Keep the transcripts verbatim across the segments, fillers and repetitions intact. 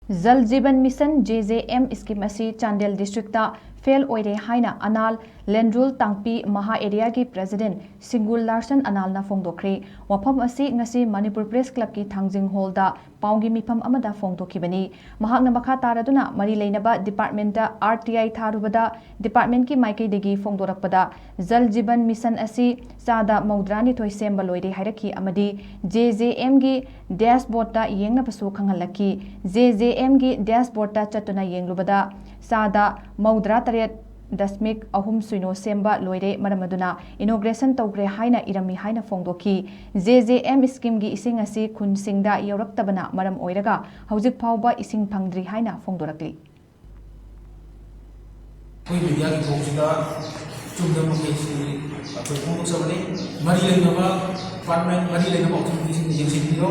ꯖꯜ ꯖꯤꯕꯟ mission, JJM, scheme ꯑꯁꯤ Chandel district fail ꯑꯣꯏꯔꯦ ꯍꯥꯏꯅ ꯑꯅꯥꯜ ꯂꯦꯟꯗ꯭ꯔꯨꯜ ꯇꯥꯡꯄꯤ ꯃꯍꯥ ꯑꯦꯔꯤꯌꯥꯒꯤ ꯄ꯭ꯔꯦꯁꯤꯗꯦꯟꯠ ꯁꯤꯡꯒꯨꯜ ꯂꯥꯔꯁꯟ ꯑꯅꯥꯜꯅ ꯐꯣꯡꯗꯣꯛꯈ꯭ꯔꯦ꯫ ꯋꯥꯐꯝ ꯑꯁꯤ ꯉꯁꯤ ꯃꯅꯤꯄꯨꯔ ꯄ꯭ꯔꯦꯁ ꯀ꯭ꯂꯕꯀꯤ ꯊꯥꯡꯖꯤꯡ ꯍꯣꯜꯗ ꯄꯥꯎꯒꯤ ꯃꯤꯐꯝ ꯑꯃꯗ ꯐꯣꯡꯗꯣꯛꯈꯤꯕꯅꯤ꯫ ꯃꯍꯥꯛꯅ ꯃꯈꯥ ꯇꯥꯔꯗꯨꯅ ꯃꯔꯤ ꯂꯩꯅꯕ ꯗꯤꯄꯥꯔꯠꯃꯦꯟꯠꯇ RTI ꯊꯥꯔꯨꯕꯗ ꯗꯤꯄꯥꯔꯠꯃꯦꯟꯠꯀꯤ ꯃꯥꯏꯀꯩꯗꯒꯤ ꯐꯣꯡꯗꯣꯔꯛꯄꯗ ꯖꯜ ꯖꯤꯕꯟ ꯃꯤꯁꯟ ꯑꯁꯤ ꯆꯥꯗ ꯃꯧꯗ꯭ꯔꯥꯅꯤꯊꯣꯏ ꯁꯦꯝꯕ ꯂꯣꯏꯔꯦ ꯍꯥꯏꯔꯛꯈꯤ ꯑꯃꯗꯤ JJMꯒꯤ ꯗꯦꯁꯕꯣꯔꯗꯇ ꯌꯦꯡꯅꯕꯁꯨ ꯈꯪꯍꯜꯂꯛꯈꯤ꯫ JJMꯒꯤ ꯗꯦꯁꯕꯣꯔꯗꯇ ꯆꯠꯇꯨꯅ ꯌꯦꯡꯂꯨꯕꯗ ꯆꯥꯗ ꯃꯧꯗ꯭ꯔꯥ ꯇꯔꯦꯠ ꯗꯁꯃꯤꯛ ꯑꯍꯨꯝ ꯁꯤꯅꯣ ꯁꯦꯝꯕ ꯂꯣꯏꯔꯦ, ꯃꯔꯝ ꯑꯗꯨꯅ ꯏꯅꯣꯒ꯭ꯔꯦꯁꯟ ꯇꯧꯈ꯭ꯔꯦ ꯍꯥꯏꯅ ꯏꯔꯝꯃꯤ ꯍꯥꯏꯅ ꯐꯣꯡꯗꯣꯛꯈꯤ꯫ JJM ꯁ꯭ꯀꯤꯝꯒꯤ ꯏꯁꯤꯡ ꯑꯁꯤ ꯈꯨꯟꯁꯤꯡꯗ ꯌꯧꯔꯛꯇꯕꯅ ꯃꯔꯝ ꯑꯣꯏꯔꯒ ꯍꯧꯖꯤꯛ ꯐꯥꯎꯕ ꯏꯁꯤꯡ ꯐꯪꯗ꯭ꯔꯤ ꯍꯥꯏꯅ ꯐꯣꯡꯗꯣꯔꯛꯂꯤ꯫ ꯑꯩꯈꯣꯏ ꯃꯤꯗꯤꯌꯥꯒꯤ ꯊꯕꯛꯁꯤꯗ ꯆꯨꯝꯗꯕ ꯃꯈꯩꯁꯤ ꯑꯩꯈꯣꯏ ꯐꯣꯡꯗꯣꯛꯆꯕꯅꯤ꯫ ꯃꯔꯤ ꯂꯩꯅꯕ ꯗꯤꯄꯥꯔꯠꯃꯦꯟ, ꯃꯔꯤ ꯂꯩꯅꯕ ꯑꯣꯊꯣꯔꯤꯇꯤꯁꯤꯡꯅ ꯌꯦꯡꯁꯤꯟꯕꯤꯌꯣ꯫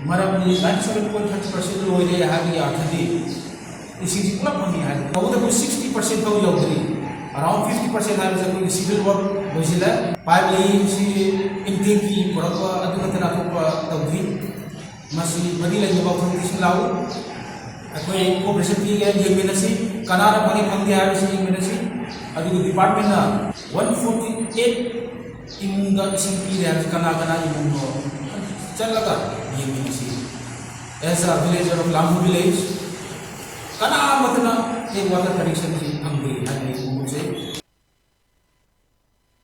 ꯃꯔꯝꯗꯤ ninety seven point thirty percent ꯂꯣꯏꯔꯦ ꯍꯥꯏꯕꯒꯤ ꯑꯥꯔꯊꯗꯤ ꯏꯁꯤꯡꯁꯤ ꯄꯨꯂꯞ ꯐꯪꯉꯤ ꯍꯥꯏ꯫ ꯇꯧꯕꯇꯕꯨ sixty percent ꯐꯥꯎ ꯌꯧꯗ꯭ꯔꯤ꯫ Around fifty percent ꯍꯥꯏꯕꯁꯦ ꯑꯩꯈꯣꯏꯒꯤ civil work ꯂꯣꯏꯁꯤꯜꯂꯦ꯫ ꯄꯥꯏꯞ ꯂꯩꯁꯤ ꯏꯟꯇꯦꯛꯀꯤ ꯄꯨꯔꯛꯄ ꯑꯗꯨ ꯅꯠꯇꯅ ꯑꯇꯣꯞꯄ ꯇꯧꯗ꯭ꯔꯤ꯫ ꯃꯁꯤ ꯃꯔꯤ ꯂꯩꯅꯕ ꯑꯣꯊꯣꯔꯤꯇꯤꯁꯤꯡ ꯂꯥꯛꯎ, ꯑꯩꯈꯣꯏ ꯀꯣꯑꯣꯄꯔꯦꯁꯟ ꯄꯤꯒꯦ, ꯌꯦꯡꯃꯤꯟꯅꯁꯤ, ꯀꯅꯥꯅ ꯐꯪꯉꯤ ꯐꯪꯗꯦ ꯍꯥꯏꯕꯁꯤ ꯌꯦꯡꯃꯤꯟꯅꯁꯤ꯫ ꯑꯗꯨꯒ ꯗꯤꯄꯥꯔꯠꯃꯦꯟꯅ one forty eight ꯏꯃꯨꯡꯗ ꯏꯁꯤꯡ ꯄꯤꯔꯦ ꯍꯥꯏꯕꯁꯤ ꯀꯅꯥ ꯀꯅꯥ ꯏꯃꯨꯡꯅꯣ ꯆꯠꯂꯒ ꯌꯦꯡꯃꯤꯟꯅꯁꯤ꯫ As a villager of Lambu village, ꯀꯅꯥ ꯑꯃꯠꯇꯅ ꯇꯦꯞ ꯋꯥꯇꯔ ꯀꯅꯦꯛꯁꯟꯁꯤ ꯐꯪꯗꯦ ꯍꯥꯏꯅ ꯑꯩ ꯐꯣꯡꯗꯣꯛꯆꯩ꯫